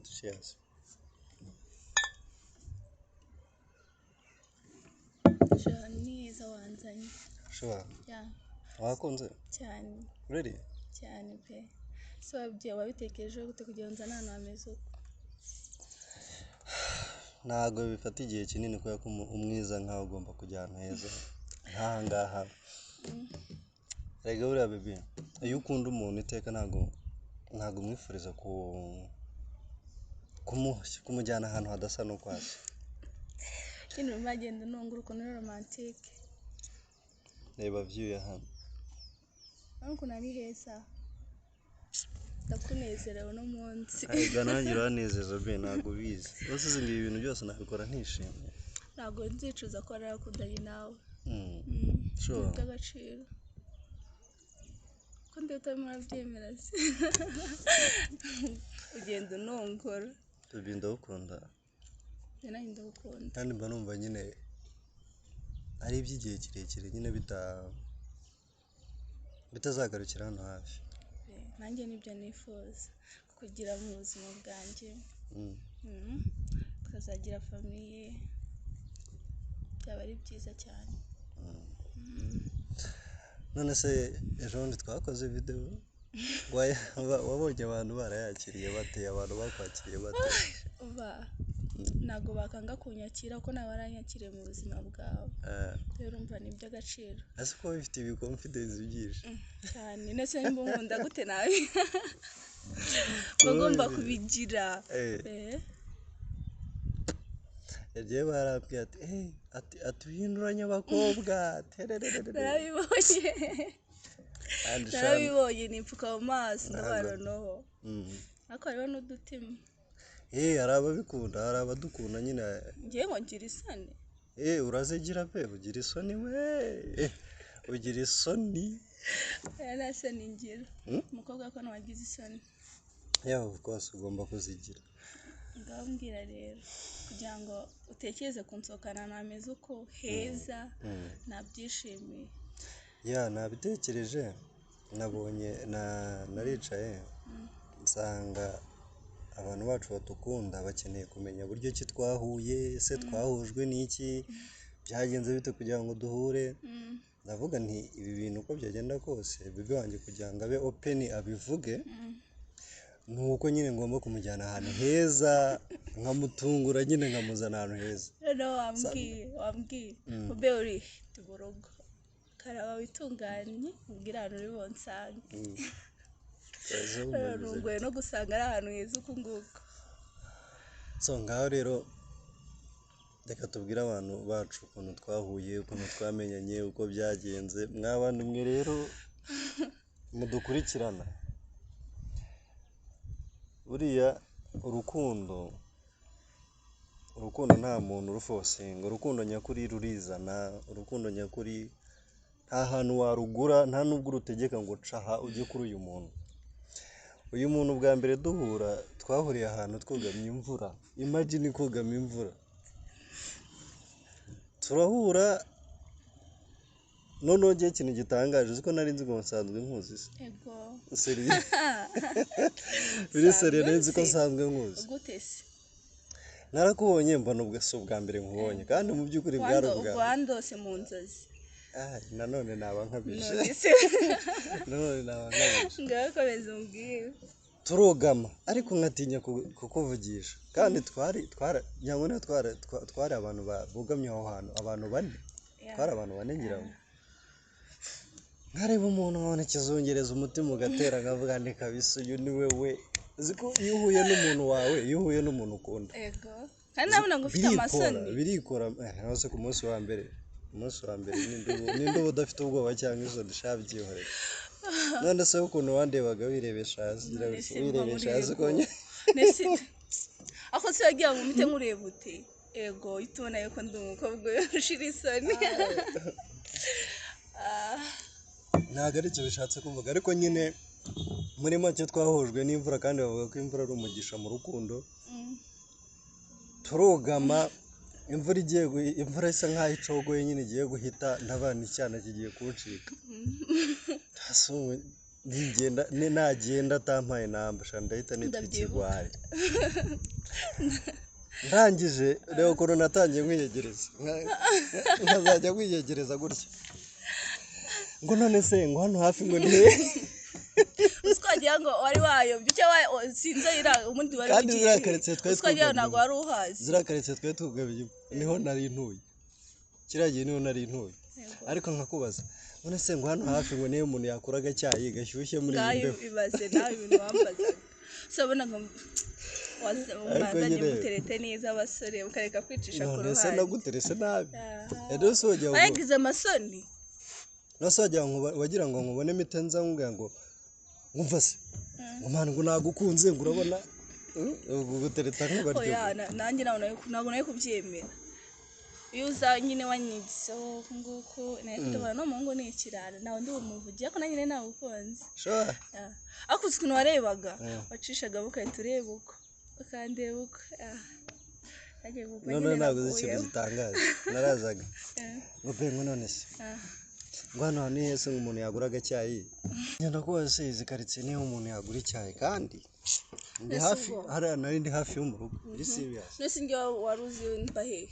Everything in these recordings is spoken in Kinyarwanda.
Cheers. Sure, ni heza wanzanye. Sure. Yeah. Wakunze? Cyane. Really? Cyane pe. So wabwiye wabitekerejeho gute kugira ngo nzane ahantu hameze uko? Ntabwo bifata igihe kinini kubera ko umwiza nkawe ugomba kujya ahantu heza nk'aha ngaha. Erega buriya baby, iyo ukunda umuntu iteka ntabwo umwifuriza kumujyana ahantu hadasa n'uko asa. Nyine urimo uragenda unungura ukuntu uri romantique. Reba view ya hano. Urabona ukuntu ari heza. Ndakunezerewe uno munsi. Erega nanjye uranezeza be, ntabwo ubizi. Rwose uzi ngo ibi bintu byose nabikora ntishimye. Ntabwo nzicuza ko narakundanye nawe. Sure. Ni iby'agaciro. Ko ndi utarimo urabyemera se? Ugenda unongora. Baby, ndagukunda. Njye nanjye ndagukunda. Kandi mba numva nyine ari iby'igihe kirekire nyine bitazagarukira hano hafi. Nanjye nibyo nifuza kugira mu buzima bwanjye. Tukazagira famille, byaba ari byiza cyane. None se ejo bundi twakoze video, wabonye abantu barayakiriye bate, abantu bakwakiriye bate? Ntabwo bakanga kunyakira kuko nawe waranyakiriye mu buzima bwawe. Rero urumva ni iby'agaciro. Ese ko bifite ibi confidence byinshi? Cyane, ndetse nimba unkunda gute nawe? Bagomba kubigira. Yagiye barabwiye ati, ati atuhinduranye abakobwa. Tererererere. Narabibonye. And Shan- Narabibonye nipfuka mu maso ndabara Ntabwo. noho. Ariko hariho n'udutima. Hari ababikunda, hari abadukunda nyine. Ngiye ngo ngira isoni. Urazigira pe, ugira isoni we. Ugira isoni. Aya nta soni ngira. Umukobwa ko ntiwagize isoni. Yeah, of course ugomba kuzigira. Ngaho mbwira rero kugira ngo utekereze kunsohokana ahantu hameze uko heza, nabyishimiye. Yeah, nabitekereje, nabonye na naricaye nsanga abantu bacu badukunda bakeneye kumenya buryo ki twahuye, ese twahujwe n'iki, byagenze bite kugira ngo duhure. Ndavuga nti ibi bintu uko byagenda kose baby wanjye kugira ngo abe open abivuge, ni uko nyine ngomba kumujyana ahantu heza, nkamutungura nyine nkamuzana ahantu heza. Noneho wambwiye ube uri mu rugo, karaba witunganye, umbwire ahantu uri bunsange. Ntunguwe no gusanga ari ahantu heza uku nguku. So ngaho rero reka tubwire abantu bacu ukuntu twahuye, ukuntu twamenyanye, uko byagenze. Mwa bantu mwe rero mudukurikirana, buriya urukundo nta muntu uruforcinga, urukundo nyakuri rurizana, urukundo nyakuri nta hantu warugura, nta n'ubwo urutegeka ngo ca aha ujye kuri uyu muntu. Uyu muntu bwa mbere duhura twahuriye ahantu twugamye imvura, imagine kugama imvura. Turahura, noneho ngewe ikintu gitangaje uzi ko nari nzi ngo nsanzwe nkuzi se? Ego. Sérieux? Biri sérieux, nari nzi ko nsanzwe nkuzi. Gute se? Narakubonye mbona ubwo si ubwa mbere nkubonye, kandi mu by'ukuri bwari ubwa mbere. Wandose mu nzozi. Ah, nanone naba nkabije. None se Nanone naba nkabije. Ngaho komeza umbwire. Turugama ariko nkatinya kukuvugisha, kandi twari twara ngira twari twari abantu bugamye aho hantu, abantu bane. Twari abantu bane ngira ngo. Nkareba umuntu nkabona ikizungereza, umutima ugatera, nkavuga nti kabisa uyu ni we we. Uzi ko iyo uhuye n'umuntu wawe, iyo uhuye n'umuntu ukunda, Ego. Kandi nabona ngo ufite birikora, amasoni. Birikora, hose ku munsi wa mbere. Umunsi wa mbere ninde uba udafite ubwoba cyangwa isoni? Sha byihorere. None se ukuntu wandebaga wirebesha hasi, None se wirebesha hasi mba ko Nese ako se wagiye mu mite nkureba ute? Ego, uhita ubona yuko ndi umukobwa ushira isoni. Ah. Ntabwo aricyo bishatse kuvuga, ariko nyine muri make twahujwe n'imvura, kandi bavuga ko imvura ari umugisha mu rukundo. Turugama imvura igiye imvura isa nkaho icogoye nyine igiye guhita, ndabana icyana kigiye kuncika. Hasi ubu Nigenda nagenda atampaye namba sha ndahita nitwa Ndabyibuka. ikigwari. Ndangije reba ukuntu natangiye nkwiyegereza, nkazajya nkwiyegereza gutya ngo none se ngo hano hafi ngo ni hehe? Uzi ko wagira ngo wari wayobye icyo sinzi ubundi wari Kandi ugiye ziriya he? karitsiye twari Uzi ko wagira ngo twugamye. ntabwo wari uhazi. Ziriya karitsiye twari twugamye niho nari ntuye, kiriya gihe niho nari ntuye. Yego. Ariko nkakubaza none se ngo hano hafi ngo niyo umuntu yakura agacyayi gashyushye muri iyi Ngaho mbeho? ibaze nawe ibintu wambazaga, wabonaga Ariko mwazanye nyine- muterete neza abasore mukareka kwicisha ku None se ruhande. naguterese nabi? Aha. Rero se wagira ngo Wayagize amasoni. None se wagira ngo wagira ngo nkubone mpite nza nkubwira ngo nkumva se ngo mwana ngo nagukunze ngo urabona, ubu gutereta nk'abaryo. Oya, nanjye ntabwo nari kubyemera iyo uza nyine wanyigiseho uku nguku, nari kutabona n'umuhungu ni ikirara, ntawe ndi bumuvuge, ariko nanjye nari nagukunze. Sure. Ah. Ariko uzi ukuntu warebaga, Mm. wacishagamo ugahita ureba uko ukandeba uko. Ah. Nagiye gupfa Noneho nyine ntabwo uzi ikintu navuyemo. gitangaje, narazaga Eh, ngo pe ngo none se ah. ngo hano hantu ni hese ngo umuntu yagura agacyayi? Ngenda kubaza se izi karitsiye niho umuntu yagura icyayi? Kandi ndi Ese hafi ubwo? hariya, nari ndi hafi yo mu rugo, ndi serious. None se njye wari uzi mba hehe?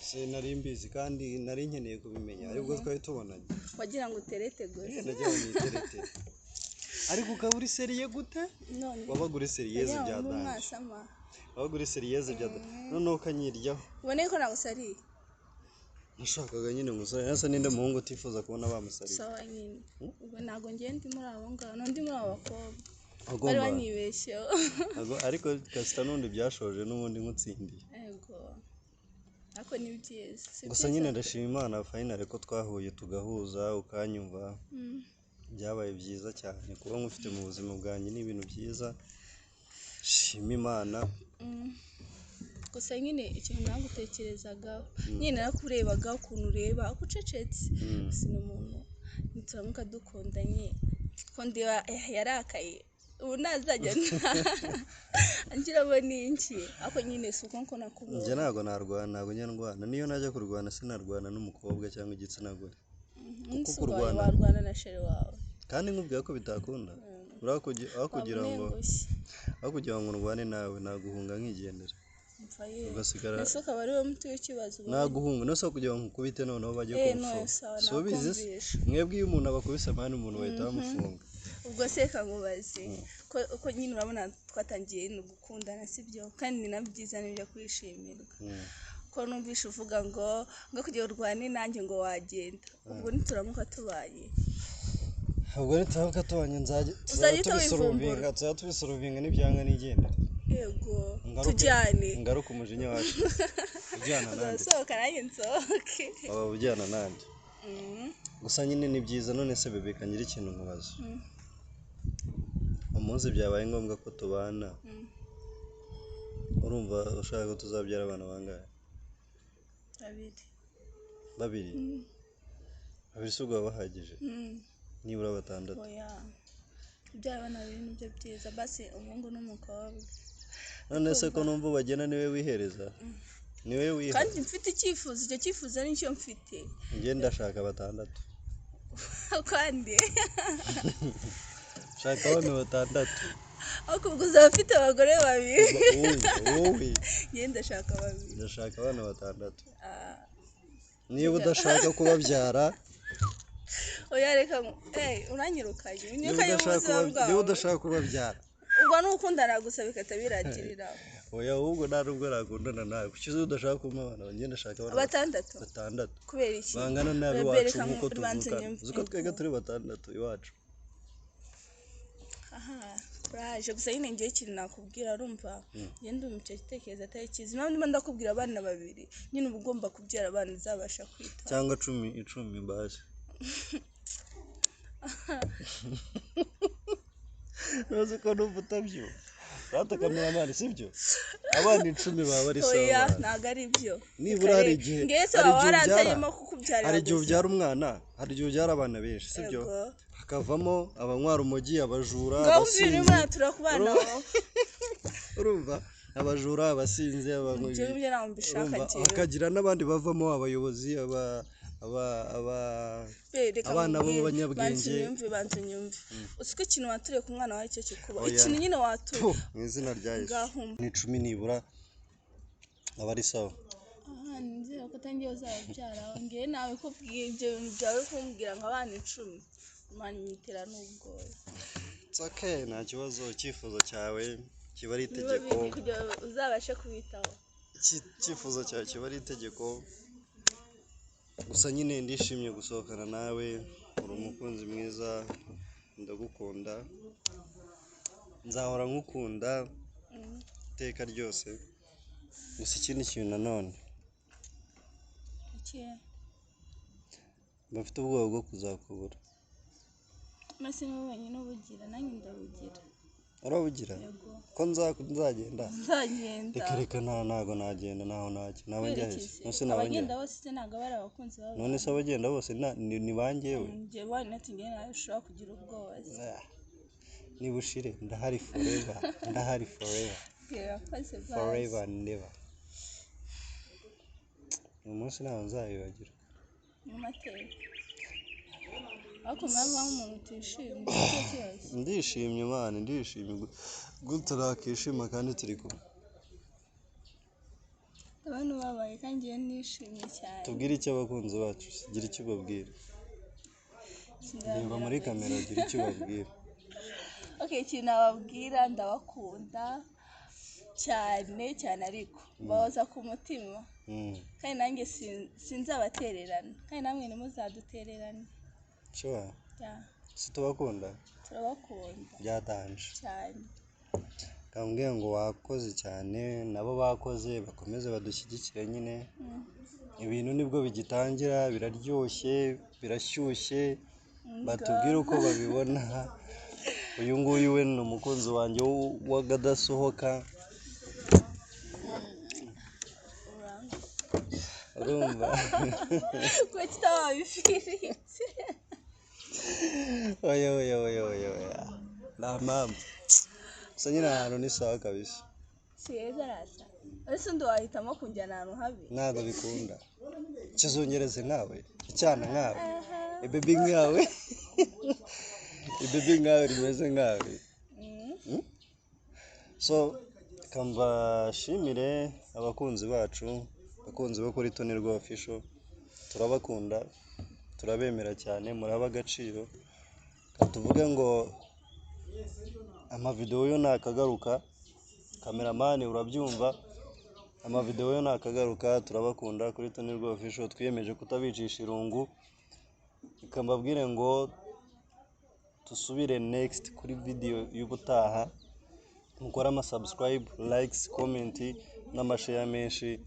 Se nari mbizi kandi nari nkeneye kubimenya aribwo twari tubonanye. Wagira ngo uterete gusa. Eh, nagira ngo niterete, ariko ukaba uri sérieux gute? None Wabaga uri sérieuse wagira bya ngo mbe danger. umwasama. Wabaga uri sérieuse bya danger, noneho ukanyiryaho. Ubone ko nagusariye. Nashakaga nyine umusore ese ninde muhungu utifuza kubona bamusariye? Sawa nyine, ubwo ntabwo ngiye ndi muri abo ngabo, n'undi muri abo bakobwa bari Agomba banyibeshyeho. Ariko kasita n'ubundi byashoje n'ubundi nkutsindiye. Yego, ariko ni byiza, si Gusa byiza? nyine ndashima Imana finally ko twahuye tugahuza ukanyumva. Byabaye byiza cyane kuba nkufite mu buzima bwanjye, ni ibintu byiza, shima Imana. Gusa nyine ikintu nagutekerezagaho nyine, narakurebaga ukuntu ureba uko ucecetse, si ni umuntu nituramuka dukundanye ko ndeba yarakaye ubu ntazajya angiramo n'inki, ariko nyine si uko nko Njye nakubonye. ntabwo narwana, ntabwo njya ndwana. Niyo najya kurwana sinarwana n'umukobwa cyangwa igitsina gore. Umunsi Kuko wawe kurwana- warwana na chéri wawe? Kandi nkubwira ko bitakunda. Uriya aho kugira ngo Waba unengushye. aho kugira ngo ndwane nawe naguhunga nkigendera. Umva yewe. Ugasigara. Ese ukaba ari wowe muti w'ikibazo uba? Naguhunga no se kugira ngo nkukubite noneho bajye Eh, kumufunga. no, sawa, Si ubizi se? nakumvisha. Mwebwe iyo umuntu abakubise amahane umuntu bahita bamufunga. Ubwo se reka nkubaze, ko nyine urabona twatangiye no gukundana, sibyo? Kandi ni na byiza, nibyo kwishimirwa. Ko numvishe uvuga ngo kugira urwane nanjye ngo wagenda, ubwo nituramuka tubaye? Ubwo nituramuka tubanye nzajya Uzajya tuzajya uhita tubisolvinga, wivumbura. tuzajya tubisolvinga, nibyanga nigendera. Yego. Ngaruke Tujyane. Ngaruke umujinya wacu ujyana nande? Uzasohoka nanjye nsohoke. Waba ujyana nande? Gusa nyine ni byiza. None se bébé, kangira ikintu nkubaza. Umunsi byabaye ngombwa ko tubana, urumva ushaka ko tuzabyara abana bangahe? Babiri. Babiri? Babiri si ubwo baba bahagije? Nibura batandatu. Oya, kubyara abana babiri nibyo byiza, basi umuhungu n'umukobwa. None se ko numva ubagena, niwe wihereza, niwe wiha? Kandi mfite icyifuzo, icyo cyifuzo nicyo mfite. Njye ndashaka batandatu. Kandi Shaka abana batandatu. Ariko ubwo uzaba ufite abagore babiri. Wowe, wowe. Njye ndashaka babiri. Ndashaka abana batandatu. Ah, Niba udashaka kubabyara oya reka uranyirukanye niba unyirukanye mu udashaka buzima niba bwawe. udashaka kubabyara. Ubwo ni ukundana gusa bigahita birangirira. Oya, ahubwo nta nubwo nakundana nawe. Kuki uzi udashaka kumpa abana? Njye ndashaka abana Batandatu? batandatu. Kubera iki? Bangana Bébé, n'ab'iwacu reka nk'uko banze tuvukana. nyumve. Uzi ko twebwe turi batandatu iwacu? Aha uraje. Gusa nyine ngewe ikintu nakubwira, urumva njye ndumva icyo gitekerezo atari cyiza. Impamvu ndimo ndakubwira abana babiri nyine, uba ugomba kubyara abana uzabasha kwitaho. Cyangwa 10, 10 basi. Ntuzi ko numva utabyumva rata cameraman, sibyo? Abana 10 baba ari sawa. Oya, Bana. ntabwo ari byo. Nibura hari igihe Ngese hari waba igihe ubyara waranzanyemo kukubyarira hari igihe gusa. ubyara umwana, hari igihe ubyara abana benshi, sibyo? Yego. Hakavamo abanywa urumogi, abajura, Ngaho umvira abasinzi. umwana turakubana wowe. Urumva, abajura, abasinzi, abanywa Ibyo ngibyo ntabwo mbishaka urumva njyewe. hakagira n'abandi bavamo abayobozi, aba aba aba Be, reka abana nkubwire, b'abanyabwenge. Banza unyumve, banza unyumve. Uzi ko ikintu waturiye ku mwana wawe icyo kikuba. Oya. Ikintu nyine waturiye. Puh, mu izina rya Yesu. Ngahumva. Ni 10 nibura aba ari sawa. Aha, nizere ko atangiye uzababyara. Ngewe nawe kubwira ibyo bintu byawe kumbwira ngo abana 10. Imana inyitera n'ubwoba. It's okay, nta kibazo, icyifuzo cyawe kiba ari Niba itegeko. biri kugira ngo uzabashe kubitaho. Icyifuzo cyawe kiba ari itegeko. Gusa nyine ndishimye gusohokana nawe, uri umukunzi mwiza, ndagukunda, nzahora ngukunda iteka ryose. Gusa ikindi kintu nanone, Iki? mba mfite ubwoba bwo kuzakubura. Mbese ni wowe wenyine ubugira, nanjye ndabugira. Urabugira? Yego. Ko nzagenda? Nzagenda. Reka reka, ntago nagenda, ntaho najya, naba njya he? Werekeze. None se naba njya Abagenda he? bose se ntabwo bari abakunzi babo. None se abagenda bose ni banjyewe? Njye wari nati njye nawe ushobora kugira ubwoba se. Ah, niba ushire ndahari forever, ndahari forever. Urakoze, basi. Forever and never. Uyu munsi ntabwo nzabibagirwa. Mu mateka. Ariko mpamvu aho umuntu utishimye nicyo kibazo. Ndishimye Imana, ndishimye gute nakishima kandi turi kumwe. Abantu babaye kandi njyewe nishimye cyane. Tubwire icyo abakunzi bacu, gira icyo ubabwira. Sindababwira Reba muri ngo kamera, gira icyo ubabwira. Okay, ikintu nababwira, ndabakunda cyane cyane, ariko mbahoza ku mutima. Kandi nanjye sinzabatererana, kandi namwe ntimuzadutererane. Sure. Yeah, Si tubakunda? turabakunda Byatanje. cyane. Kambwiye ngo wakoze cyane, nabo bakoze bakomeze badushyigikire nyine. Ibintu nibwo bigitangira, biraryoshye, birashyushye, batubwire uko babibona. Uyu nguyu we ni umukunzi wanjye w'akadasohoka. Urumva? Kuki utababifiritse? Oya oya oya oya oya, nta mpamvu. Gusa nyine ahantu ni sawa kabisa. Si heza arasa. Ese undi wahitamo kunjyana ahantu habi? Ntabwo bikunda. Ikizungereze nkawe, icyana nkawe, ibebi nkawe, ibebi nkawe rimeze nkawe. So reka mbashimire abakunzi bacu, abakunzi bo kuri Tony Rwa Official, turabakunda, turabemera cyane, muraba agaciro. Reka tuvuge ngo amavidewo yo nakagaruka, kameramani urabyumva, amavidewo yo nakagaruka, turabakunda kuri Tony Rwa Official, twiyemeje kutabicisha irungu. Reka mbabwire ngo dusubire next kuri video y'ubutaha, mukore ama subscribe, likes, comment n'amashare menshi.